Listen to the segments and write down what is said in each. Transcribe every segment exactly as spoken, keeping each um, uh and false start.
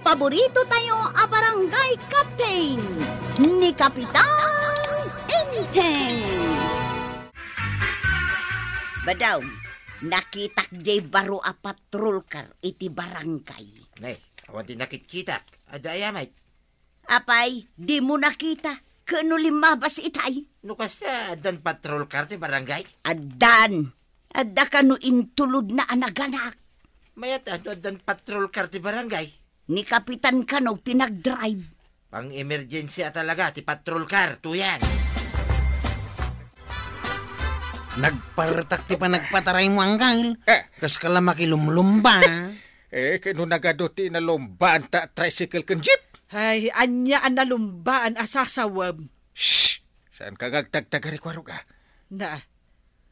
Paborito tayo a barangay captain, ni Kapitan Enteng. Badaw, nakitak jay baro a patrol car iti barangay. Nay, awan ti nakitkitak. Adda aya met? Apay, dimo nakita? Ken no limmabas itay? No kasta, addan patrol car ti barangay? Addan. Adda kano intulodna a naganak. Mayat a no addan patrol car ti barangay? Ni Kapitan kano ti nagdrive. Pang-emergency a talaga ti patrol car, tuyan. Nagpartak ti panagpataraymo, Angkel. Eh. Kas ka la makilumlumba. Eh, ken no nagadu ti nalumbaanta a tricycle ken jeep? Ay, ania a nalumbaan a sasawem? Shh! Saan ka nga agtagtagari, Kuarog, ah? Na,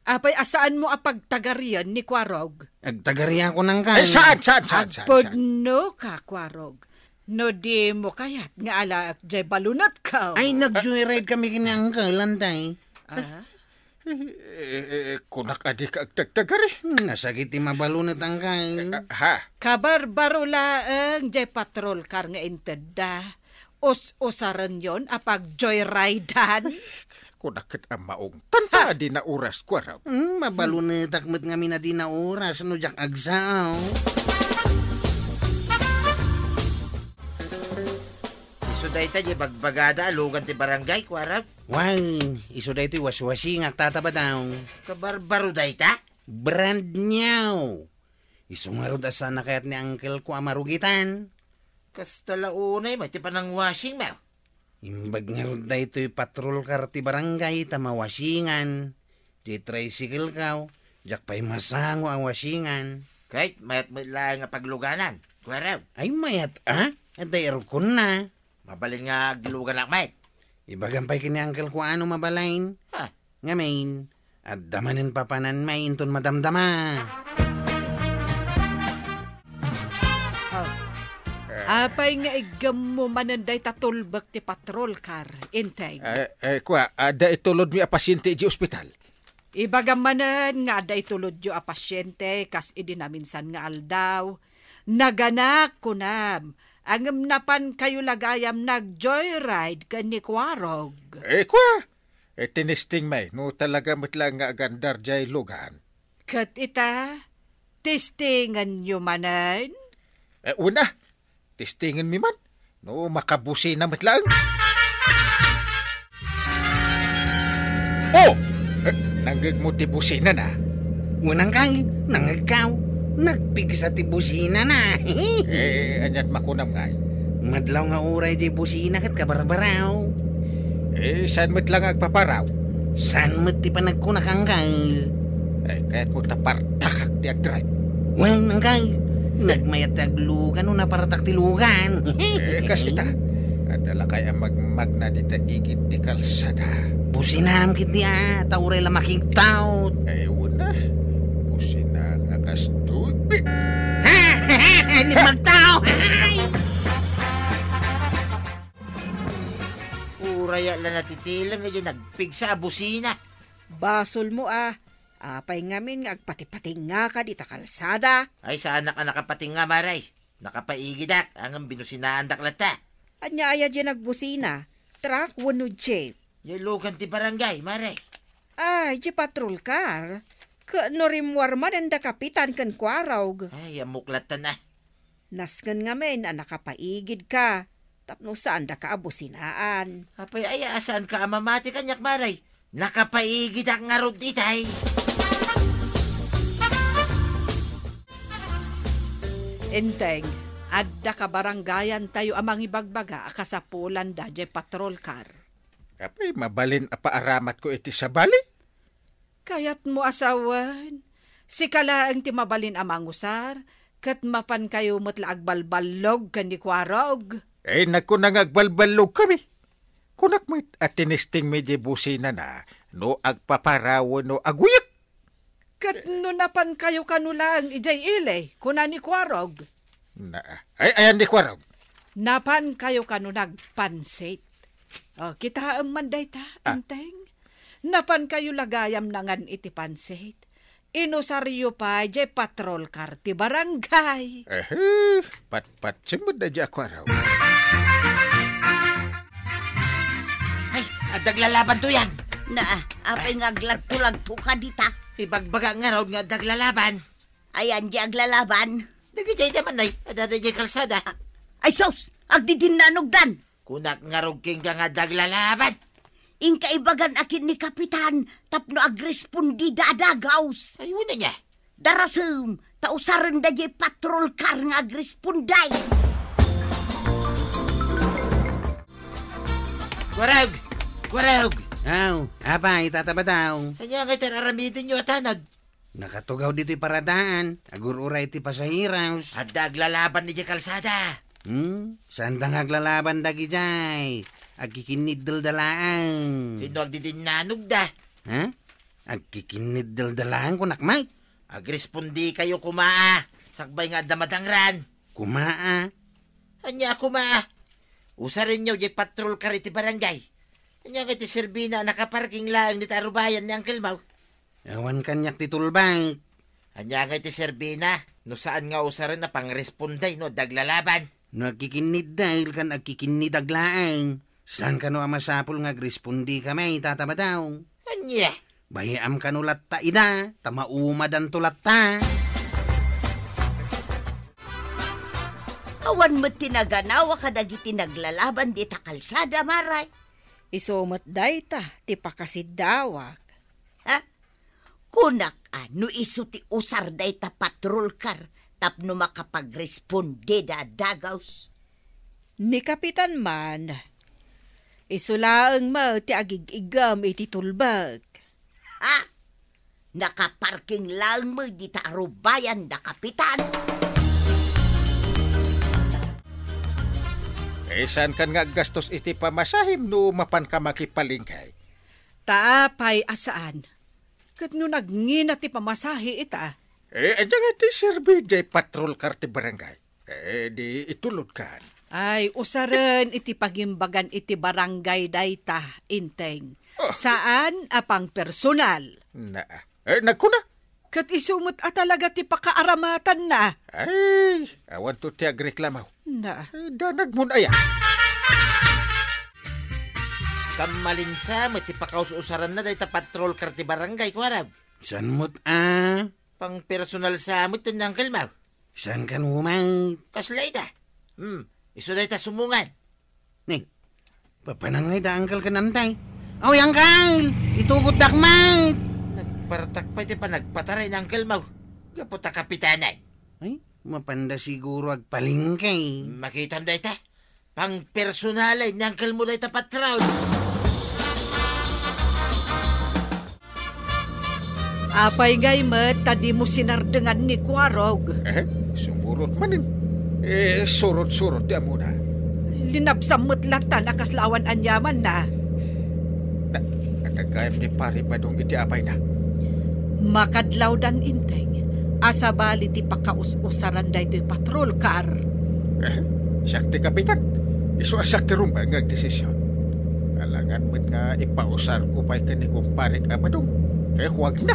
apay a saanmo a pagtagarian ni Kuarog? Agtagariakon, Angkel. Eh, saan, saan, saan, saan, saan? Agpudno ka, Kuarog. No dimo kayat nga alaek jay balunetko. Ay, nag-joyride kami ken ni Angkel, Anteng. Ah? Eh, eh, eh, kunak a dika agtagtagari. Hmm, nasakit ti mabalunet, Angkel. Eh, ah, ha? Kabarbaro laeng jay patrol car nga intedda. Us-usarenyon a pagjoyridean. Kunak ket a maungtan ta a di nauras, Kuarog. Hmm, mabalunetak met ngamin a di nauras no diak agsao. Isu dayta jay bagbagada a lugan ti barangay, Kuarog? Wen, isu daytoy waswasingak, Tata Badaw. Kabarbaro dayta? Brand new. Isu ngarud a saan a kayat ni angkelko a marugitan. Kasta la unay met ti panangwashingmo. Imbag ngarud daytoy patrol car ti barangay ta mawasingan. Ti tricycle ko, diak pay masango a wasingan. Ket mayat met laeng a pagluganan, Kuarog. Ay, mayat a? Adda irukonna. Mabalin nga agluganak met. Ibagam pay ken ni angkelko a no mabalin. Ha? Ngamin, adda manen papananmi inton madamdama. Oh. Eh. Apay nga iggemmo manen dayta tulbek ti patrol car, Enteng? Eh, eh, kua, adda itulodmi a pasyente idiay ospital. Ibagam manen nga adda itulodyo a pasyente kas idi naminsan nga aldaw. Naganak, kunam. Ngem napankayo la gayam nag-joyride ken ni Kuarog. Eh, kua? Eh, tinesting mi, no talaga met la nga agandar jay lugan. Ket ita, testingenyo manen? Eh, una, testingenmi man. No, makabusina met laeng. Oh! Eh, nangngegmo ti businana? Wen, angkel, nangngegko. Nagpigsa ti businana. Eh, aniat makunam ngay? Madlaw nga uray ti busina ket kabarbaraw. Eh, saan met la nga agpaparaw? Saan met ti panagkunak, angkel? Ay, kayatmo ta partakak ti agdrive. Wen, angkel, nagmayat ti aglugan no napartak ti lugan. Eh, kas ita, adda lakay a magmagna dita igid ti kalsada. Businam ketdi a, ta uray la makigtaud. Ay, wen a. Busina nga kas tubig. Ni magtaud. Uray la natitileng, idiay nagpigsa a busina. Basolmo a. Apay ngamin nga agpatipatingngaka dita kalsada? Ay, saanak a nakapatingga, Mare. Nakapaigidak, ngem binusinaandak latta. Ania aya diay nagbusina? Truck wenno jeep? Diay lugan ti barangay, Mare. Ay, diay patrol car. Ket no rimmuar manen da Kapitan ken Kuarog. Ay, ammok latta na. Nasken ngamin a nakapaigidka tapno saandaka a businaan. Apay aya a saanka a mamati kaniak, Mare? Nakapaigidak ngarud itay. Enteng, adda kabarangayantayo a mangibagbaga a kasapulanda diay patrol car. Apay mabalin a paaramatko iti sabali? Kayatmo a sawen, sika laeng ti mabalin a mangusar, ket mapankayo met la agbalballog ken ni Kuarog. Eh, nagkuna nga agbalballogkami. Kunak met a tinestingmi diay businana no agpaparaw wenno aguyek. Ket no napankayo kano laeng idiay ili, kuna ni Kuarog. Na, ay, ayan ni Kuarog. Napankayo kano nagpansit. Oh, kitaem man dayta, Ah. Enteng. Napankayo la gayam nangan iti pansit. Inusaryo pay jay patrol car ti barangay. Ehe, patpatsim met da jay a kuaraw. Ay, adda aglalaban, Tuyang. Na, apay nga agladto-ladto ka dita? Ibagbaga ngarud nga adda aglalaban. Ayan, di aglalaban. Dagiti ay daman, ay, adda jay kalsada. Ay, sus! Agdidinnanogdan! Kunak ngarud kenka nga adda aglalaban. Inka ibagan a ken ni Kapitan tapno agrespondida a dagaws. Ay, una niya. Darasem, ta usarenda jay patrol car nga agrespondi. Kuarog! Kuarog! Aw, apay, Tata Badaw? Ania ngay ti ar-aramidenyo a tanod? Nakatugaw ditoy paradaan, agur-uray ti pasaheros. Adda aglalaban idiay kalsada. Hmm? Saanda nga aglalaban dagidiay? Agkikinniddel da laeng. Ken no agdidinnanogda? Ha? Agkikinniddel da laeng, kunak met. Agrespondikayo koma, sakbay nga adda madangran. Koma a? Ania koma a? Usarenyo jay patrol car iti barangay. Ania ngay ti serbina a nakaparking laeng dita arubayan ni Uncle Mau? Awan kaniak ti tulbek. Ania ngay ti serbina no saan nga usaren a pangrespondi no adda aglalaban? No agkikinniddel ken agkikinnidag laeng, saan kano a masapul nga agrespondika met, Tata Badaw? Ania? Bayaam kano latta ida, ta maumadanto latta. Awan met ti naganawa kadagiti naglalaban dita kalsada, Maray. Isu met dayta ti pakasiddawak. Ha? Kunak a no isu ti usar dayta patrol car tapno makapagrespondida a dagaws. Ni Kapitan man, isu laeng met ti agig-iggem iti tulbek. Ha? Nakaparking laeng met dita arubayan da Kapitan. Eh, saankan nga aggastos iti pamasahem no mapanka makipalengke? Ta apay a saan? Ket no nagngina ti pamasahe ita? Eh, ania nga ti serbi jay patrol car ti barangay? Eh, di itulodkan. Ay, usaren iti pagimbagan iti barangay dayta, Inteng. Ah. Saan a pangpersonal. Na, eh, nagkuna? Ket isu met a talaga ti pakaaramatanna. Ay, awanto ti agreklamo. Na. Eh, danagmon aya. Kammalinsa met ti pakaus-usaranna dayta patrol car ti barangay, kuarag. Saan met a? Pangpersonal sa met ti Uncle Mau. Saan kano met? Kasla ita. Hmm, isu dayta sumungan. Ni, papanan ngay da, Uncle, ken Antay? Aw, Uncle! Itugotdak met! Nagpartak pay ti panagpataray ni Uncle Mau. Gapu ta kapitanan. Ay, mapanda siguro agpalengke. Makitam dayta. Pangpersonalen ni Uncle Mau dayta patrol. Apay ngay met ta dimo sinardengan ni Kuarog? Eh, sumurot manen. Eh, surot-surot ti ammona. Linabsam met latta a kasla awan aniamanna. Na, nagayam ni Pari Badong iti apayna. Makadlawdan, Inteng, a sabali ti pakaus-usaran daytoy patrol car. Eh, siak ti kapitan. Isu a siak ti rumbeng nga agdesisyon. Alangan met nga ipausarko pay ken ni kumparek a Badong. Eh, huwag na.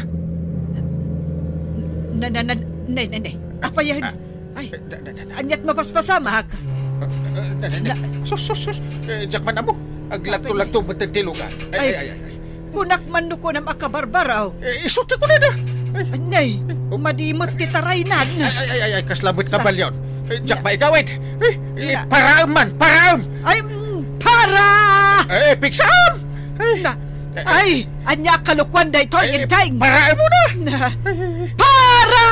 Na, na, na, nay, nay, nay. Apay, ah, ay, eh, da, da, da, da. Aniat mapaspasamak? Ah, ah, da, da, da. Na- Sus, sus, sus. Eh, diak man ammo. Agladto-ladto met ti lugar. Ay, ay, ay, ay, ay. Kunak man no kunam a kabarbaraw. Eh, isu ti kunada. Ay. Nay, oh, madi met ti taraynan. Ay, ay, ay, ay, ay, kasla met kabalyon. Eh, diak maigawid. Eh, eh, paraem man, paraem. Ay, mm, para! Eh, pigsam! Eh, na, eh, ay, ania a kalokuan daytoy, eh, Inteng? Paraem mo na! Na, para!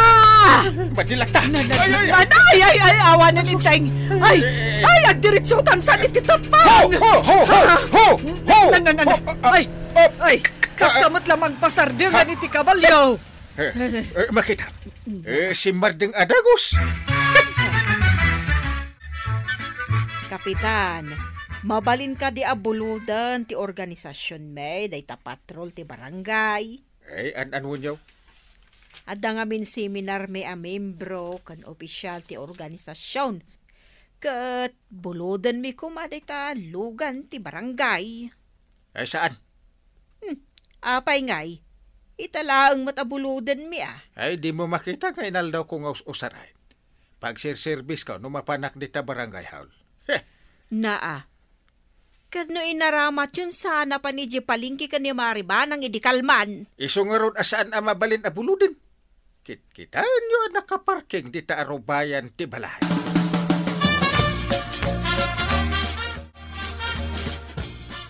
Madilat ta! Na, na, ay, ay, na, ay, ay, ay, awanen, Inteng. Ay, eh, eh, ay, agdiritsutan sa iti tapang! Ho, ho, ho, ho, ho, ho! Na, na, na, na. Ho, ah, ay, ah, ay, kasta ah, met la mangpasardengan ah, iti kabalyo. Eh, eh, makita. Eh, simmardeng a dagus. Kapitan, mabalin kadi a buloden ti organisasionmi dayta patrol ti barangay? Eh, an-, anonyo? Adda ngamin seminarmi a membro ken opisyal ti organisasion. Ket bulodenmi koma dayta lugan ti barangay. Eh, saan? Hmm, apay ngay? Ita laeng met a buludenmi, a. Ay, dimo makita nga inaldawko nga us-usaren. Pagsirserbisko no mapanak dita barangay hall. Heh. Naa. Ket no inaramatyon, saan a pay idiay palengke ken ni Mari Banang idi kalman. Isu ngarud a saan a mabalin a buluden. Kitkitaenyo a nakaparking dita arubayan ti balay.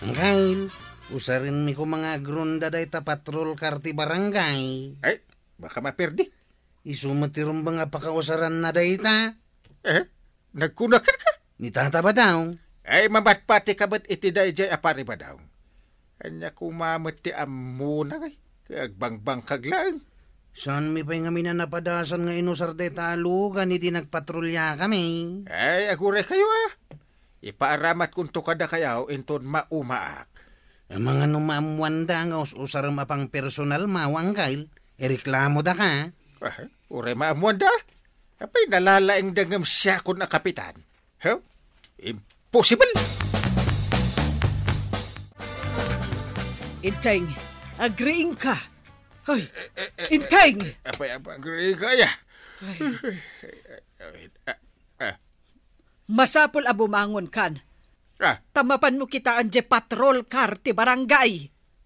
Angkel, usarenmi koma nga agronda dayta patrol car ti barangay. Ay, baka maperdi. Isu met ti rumbeng a pakausaranna dayta. Eh, nagkuna kenka? Ni Tata Badong. Ay, mamatpatika met iti daydiay a Pari Badong. Ania koma met ti ammona, ngay? Ket agbangbangkag laeng. Saanmi pay ngamin a napadasan nga inusar dayta a lugan idi nagpatrulyakami. Ay, aguraykayo, a. Ipaaramatkonto kadakayo inton maumaak. Amangan no maammoanda nga us-usarem a pangpersonalmo, Angkel, ireklamodaka. Ah, uray maammoanda. Apay, nalalaingda ngem siakon a kapitan? Huh? Impossible! Inteng, agriingka. Ay, Eh, eh, eh, Inteng! eh, apay, apay, agriingka, ya? Ay. Ah, ah. Masapul a bumangonkan. Ah. Ta mapanmo kitaen diay patrol car ti barangay.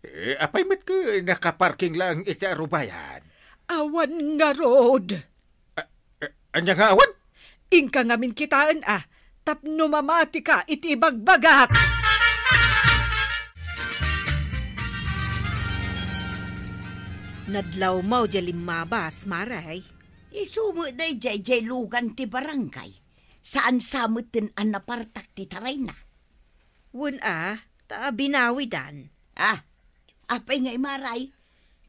Eh, apay met ket nakaparking laeng iti arubayan? Awan ngarud. Ah, eh, ania nga awan? Inka ngamin kitaen, a, tapno mamatika iti ibagbagak. Nadlawmaw diay limmabas, Mare. Isu met daydiay diay lugan ti barangay. Saan sa metten a napartak ti tarayna. Wen a, ta binawidan. Ah, apay ngay, Mare?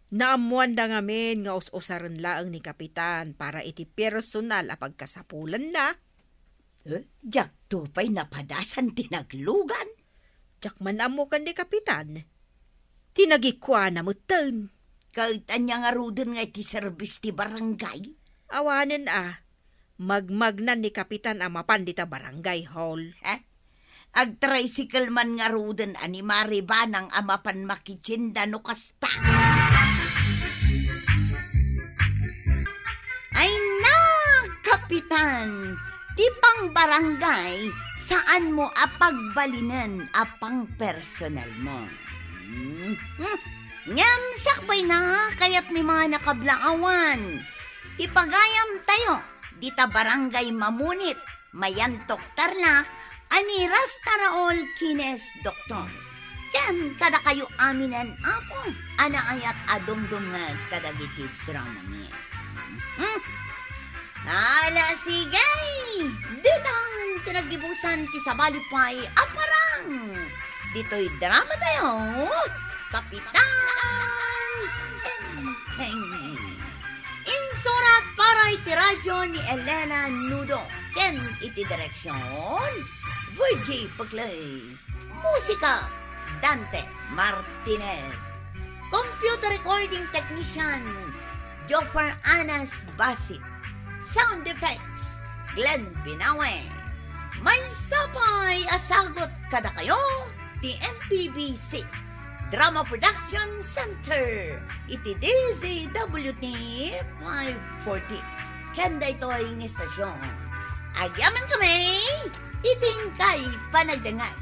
Naammoanda ngamin nga us-usaren laeng ni Kapitan para iti personal a pagkasapulanna. Eh, diakto pay napadasan ti naglugan? Diak man ammo ken ni Kapitan. Ti nagikuana metten. Ket ania ngaruden nga iti serbis ti barangay? Awanen a, magmagnan ni Kapitan a mapan dita barangay hall. Ha? Agtricycle man ngaruden a ni Mari Banang a mapan makitienda no kasta. Ay na, Kapitan! Ti pangbarangay, saanmo a pagbalinen a pangpersonalmo. Hmm? Hmm? Ngem sakbayna, kayatmi man a kablaawan. Ti pagayamtayo, dita barangay Mamunit, Mayantok, Tarlac, a ni Rasta Raul Quines, Doktor. Ken kadakayo aminen, Apo, a naayat a dumdumngeg kadagiti dramami. Hmm? Ala, sige! Ditan ti naggibusan ti sabali pay a parang. Ditoy dramatayo, Kapitan Enteng. Insurat para iti radyo ni Elena Nudo ken iti direksion, Virgie Peclay. Musika, Dante Martinez. Computer recording technician, Jofar Anas Basit. Sound effects, Glenn Binawe. Maysa pay a sagut kadakayo ti M P B C Drama Production Center iti D Z W T five forty. Ken daytoy nga istasyon, agyamankami iti inkay panagdengngeg.